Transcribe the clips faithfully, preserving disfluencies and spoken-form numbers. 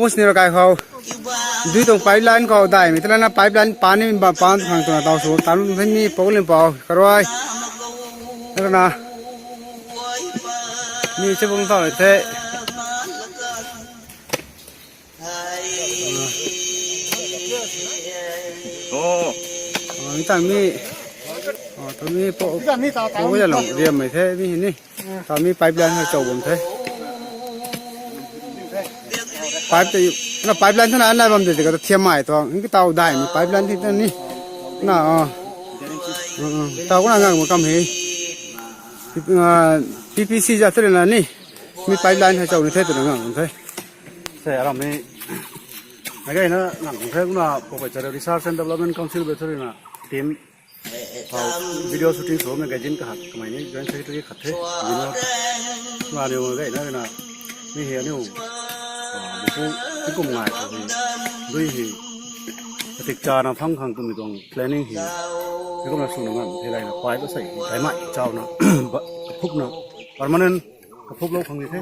Bus ni rakai khou. Dui tuang pipeline khou daihmei tei lana pipeline pani ba pan khang twna taw sw tan the ni pou lim pou karui. Lana mi che bung taw the. Oh. Mi tang mi. Oh, tang mi pou pou ya long riam mei the mi ni. Tami pipeline hei chau bam the. Pipe tei na pipeline thana anai bam de ka thiam mai tuang. Nki tau daihmei pipeline thei ni. Na, oh. Tau kuna ngang kam he. P P C ja thei na ni. Mi pipeline hei chau ni the twna ngang the. Se aram ni. Akai na ngang the kuna Paukaichara Research and Development Council be thei na team. Hau video shooting sw mei gayzin kahak kamei ni joint secretary khat the. Bina nga ni gay na na mi hei aniu buku tingkum ngai khou hei dui hei katik cha na phang khang twmei tuang planning hei ni kumna swna ngang hei lai na pipe asei hei daimai chau na kaphuk na permanent kaphuk lou khang ni the.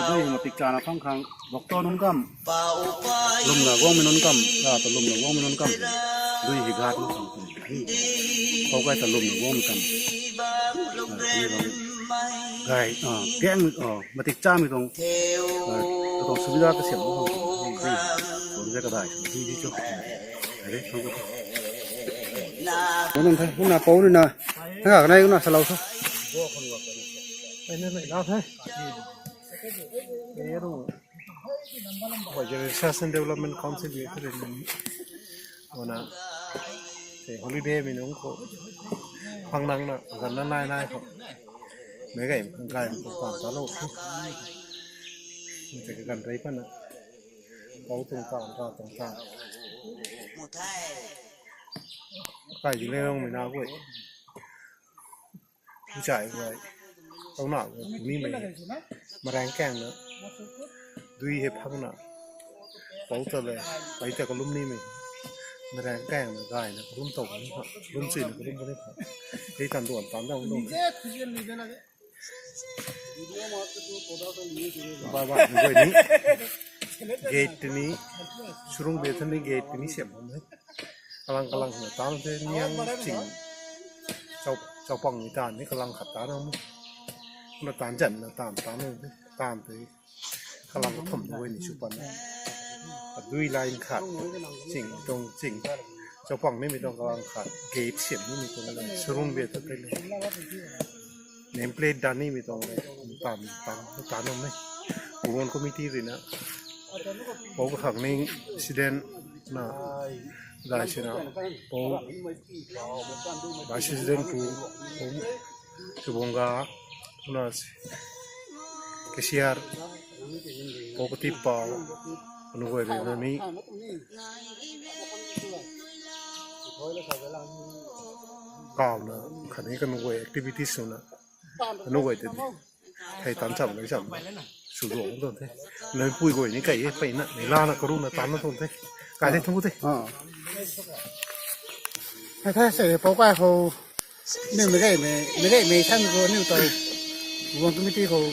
Dui hei matik cha na phang khang doctor nunc kam lwmna guangmei nunc kam ta ta lwmna guangmei nunc kam dui hei gat nunc kam kum hei kau kai ta lwmna guangmei kam gay gang matik chamei tuang tuang subida kasiam lou khang kum hei dui tuang zay kadai hei di cho. Hei de khang ko. Nunc the nunc na pou nunc na thang kak nai nunc na salou tho. Hei na nai la the. Hei ru. Hoi je Research and Development Council ni thei ni. Wana se holiday mei nunc khou phang nang na gan na nai nai khou mei gay phang gay khou pan ta lou. Mei te gan rei pan na pou tuang ta ta tuang ta kai di le rong mei na gui. Zai guay tau na guay puni mei marang kang na dui hei phang na pou ta le pai ta kalum ni mei marang kang na gay na kalum tau ni pha lum chui na kalum ni pha hei tan duan tan dang dang. Ba ba ni guay ni gate ni surung be thani gate ni siam hum hei. Kalang kalang na tan the niang ching chau chau pang ni tan ni kalang khat tan na mu. Na tan jan na tan tan na tan the kalang kathum na guay ni sw pan na. Dui line khat ching tuang ching chau pang ni mi tuang kalang khat gate siam ni mi tuang le surung be ta the le. Name plate dan ni mi tuang le tan tan tan na me. Kuron committee ri na. Pou kakhang ni student na dai sina pou vice president pu pu subong ga na cashier pou kati pau anu guay ri na ni kau na khatni kanu guay activities na anu guay te thei tan cham nai cham sw duang tuang the. Nai pui guay ni kai e pei na ni la na karu na tan na tuang the. Kai the thung the. Hei the se pou kai khou niu mei gay mei mei gay mei san khou niu tau guang committee khou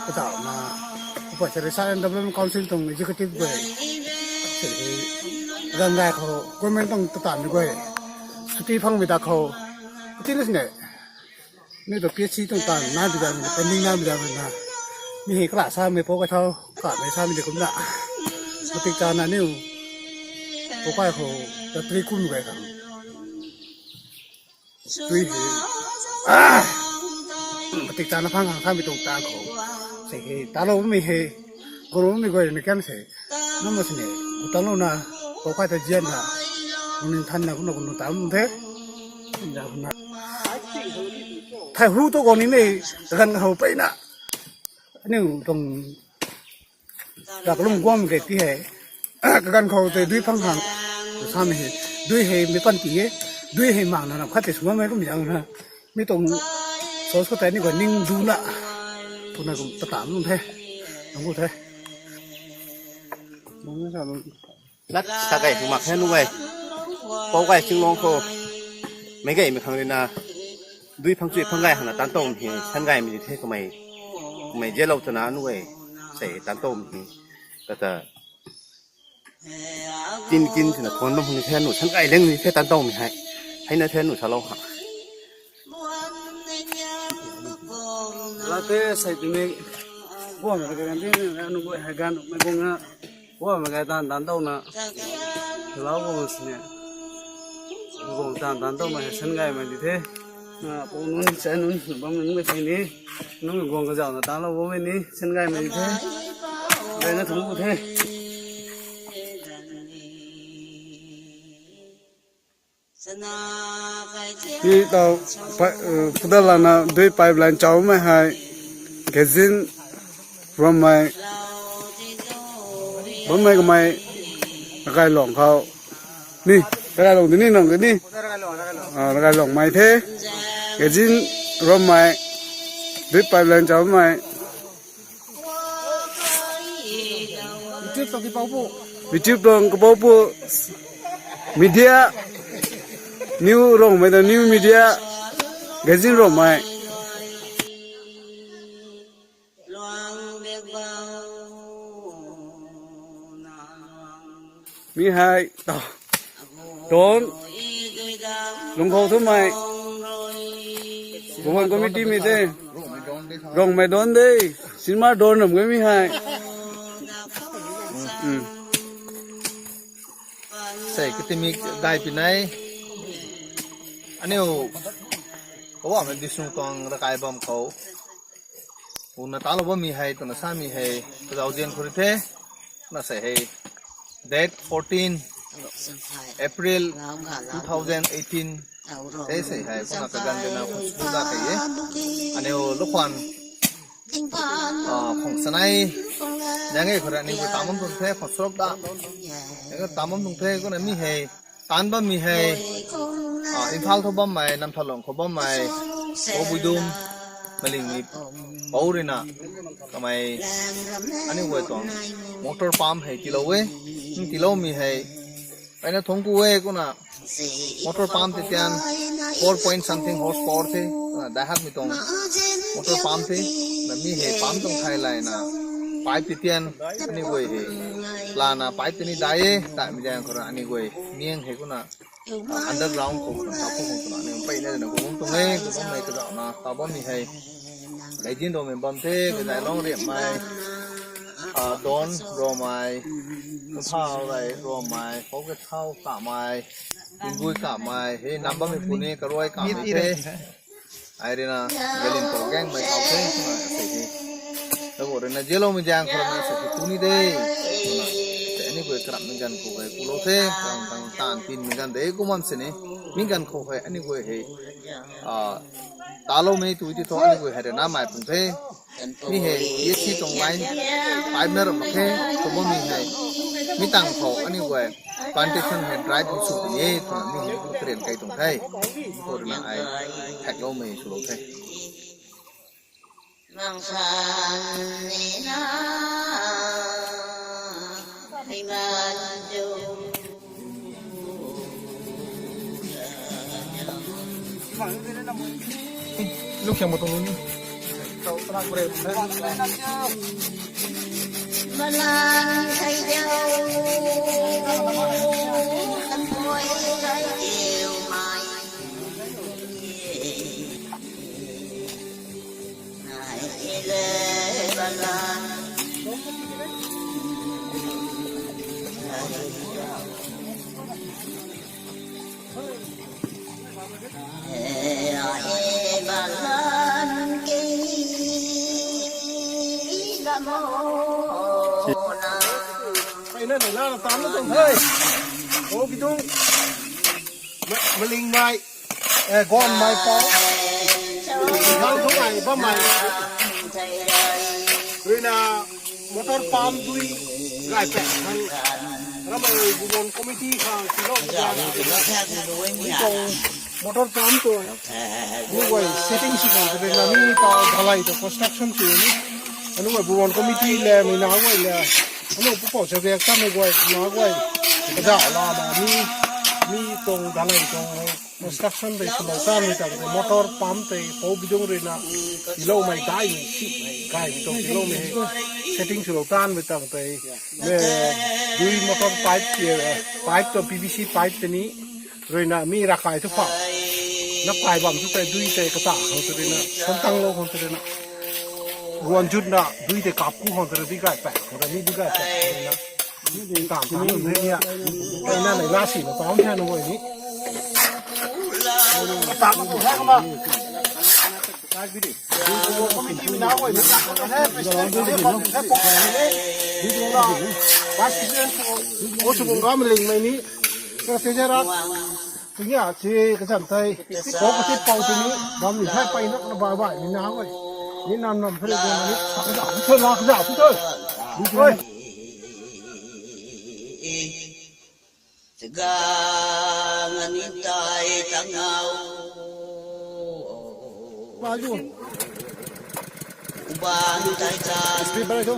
kata na Paukaichara Research and Development Council tuang executive guay se gan gay khou government tuang tata ni guay chuti phang mei da khou kati na sine. Ni tu P H C tuang tan na bi dan, pending na bi dan na. Mi hei kala sa mei pou kai thau, ka mei sa mei de kumna. Matik cha na niu pou kai khou ta tri kum guay khang. Tui hei. Matik cha na phang khang sa mei tuang tan khou. Se hei ta lou mi hei. Koro mi guay ni kan se. Nang ma sini, u tan lou na, pou kai ta zian na, u nin than na, kumna kumna tan lou the. Kumna kumna. Thai hu tu kani mei, kagan khou pei na. Aniu tuang, ta kalum guang ke ti hei. Kagan khou te dui phang khang, sa mei hei, dui hei mei pan ti hei, dui hei mang na ram khat te suma mei kum yang na. Mi tuang source khou tei ni khou ning du na. Twna kum ta tan lou the. Nang gu the. Lat sa gay khang mak he nu gay. Pou gay chinglong khou. Mei gay mei khang rui na. Dui phang chui phang gay khang na tan tom he. San gay mei di the kamei. Kamei zialou twna nu gay. Sei tan tom he. Kata Tin kin sina thuan bam hung the nu san kai leng ni the tan tau mi hei. Hei na the nu salou ha. Late sai tini. Bom na ka gan tin na nu boi hai gan mai bong na. Bom na ka tan tan tau na. Lau bom sini. Bom tan tan tau mai san kai mai di the. Na pu nun sai nun bam nun mai sai ni. Nun guang ka zau na tan lou bom ni san kai mai di the. Dai na thung bu the. Hei tau, pi-, uh, pudalana dui pipeline chau mei hei, Gezin Ruammei, Ruammei kamei, Rakailong khou. Ni, Rakailong di ni nang di ni. Ah, Rakailong mei the. Gezin Ruammei, dui pipeline chau mei. YouTube tuang ki pau pu. YouTube tuang kapau pu. Media. New Ruammei ta new media. Gezin Ruammei. Mi hei ta. Don. Lungkhou thu mei. Bhuban committee mei te. Ruammei don de. Cinema don ram ge mi hei. Hmm. Sei katimik dai pinai. Aniu. Kawa mei Bisnu tuang Rakai bam khou. Una talou bam mi hei, tuna sa mi hei, kazau zian khou ri the, na sei hei, date fourteen April two thousand eighteen, te sei hei, kuna kagan de na khou suk da kei e. Aniu lukhwan, ah, khong sanai, yang e khou ra aniu khou tamam tun the, khong surok da. Yang e tamam tun the, kuna mi hei, Tan bam mi hei, ah, Imphal khou bammei, Namthalong khou bammei, Pobui Dum, Malingmi, Pou rina, kamei, aniu guay tuang, motor pump hei tilou e, hmm, tilou mi hei, pai na thungc ku e, kuna, motor pump tei tian, four point something horsepower the, kuna, daihat mi tuang, motor pump the, na mi hei pump tuang thai layna, pipe tei tian, aniu guay hei, lana pipe tei ni dai e, dai mi zaeng khou ra aniu guay, Miang hei kuna, underground khou kuna, ta khou kuna, ni pai na na kum tung e, kum mei ka na, ta bam ni hei. Lai din do mei bam the, ka zai long riap mei. Ah, don ro mei. Thau rai ro mei, khou ka thau ka mei. Tingui ka mei, hei nam bam hei puni, ka roi ka mei the. Ai rui na, galim khou gang mei khou the, na, sei hi. Labo rui na, zelo mei jang khou na, sei hi tu ni de. Na, sei ni guay karap mei ganv khou hei, kulou the, tang, tang, tan, tin mei ganv de, kumam se ni. Mi ganv khou hei, ani guay hei. Ah, talou mei tu ti tho, ani guay hei rui na, mai pung the. Mi hei, ye si tong line, pipe na ram mak the, tu bo mi hei. Mi tang khou, ani guay. Plantation hei drive ni sw puni e, twna mi hei karen kai tuang the. Khou rui na ai thakloumei swlou the. Luk siang mo tuang lun ni. Pai na, na, na, tam na tuang the. O, kituang. Ma-, maling mai. Eh, gon mai pau. Nang thu mai, bam mai. Rui na motor pump dui gai pek khang. Ramai Bhuban committee khang, silo. Ni kong motor pump tu. Ni guay setting si kong tu na mi pau dhalai tu construction tu ni. Anu guay Bhuban committee le, mi na guay le. Anu pu pau se react sa mi guay, na guay. Kaza la na mi, mi tong dhalai tong. Construction tei swlou ta ni ta motor pump tei pou bidung rui na tiloumei dai ni si kai bi tuang tiloumei hei. Setting swlou tan mei tang tei. Me dui motor pipe, pipe tu P V C pipe tei ni. Ruina mi rakai tu pha. Na kai bam tu tei dui tei kata khang tu ruina. Samtang lou khang tu ruina. Guan jut na dui tei kap ku khang tu ruina dui gay paek. Khang tu mi dui gay paek. Ruina. Tam tam ni ya. Tei na nei la si na tam the na woi ni. Tam na tu the kama. Osubung gam ling mei ni, ka se jara, tunia si kazan tei, kok kasi pau tei ni, gam ni hai pai nak na bai bai ni na oi, ni nam nam thari ko ni, sa kaza, sa la kaza, sa thari. Oi. Tgang ani tai tangau. Ba ju. Uban tai ta. Speed bai tu.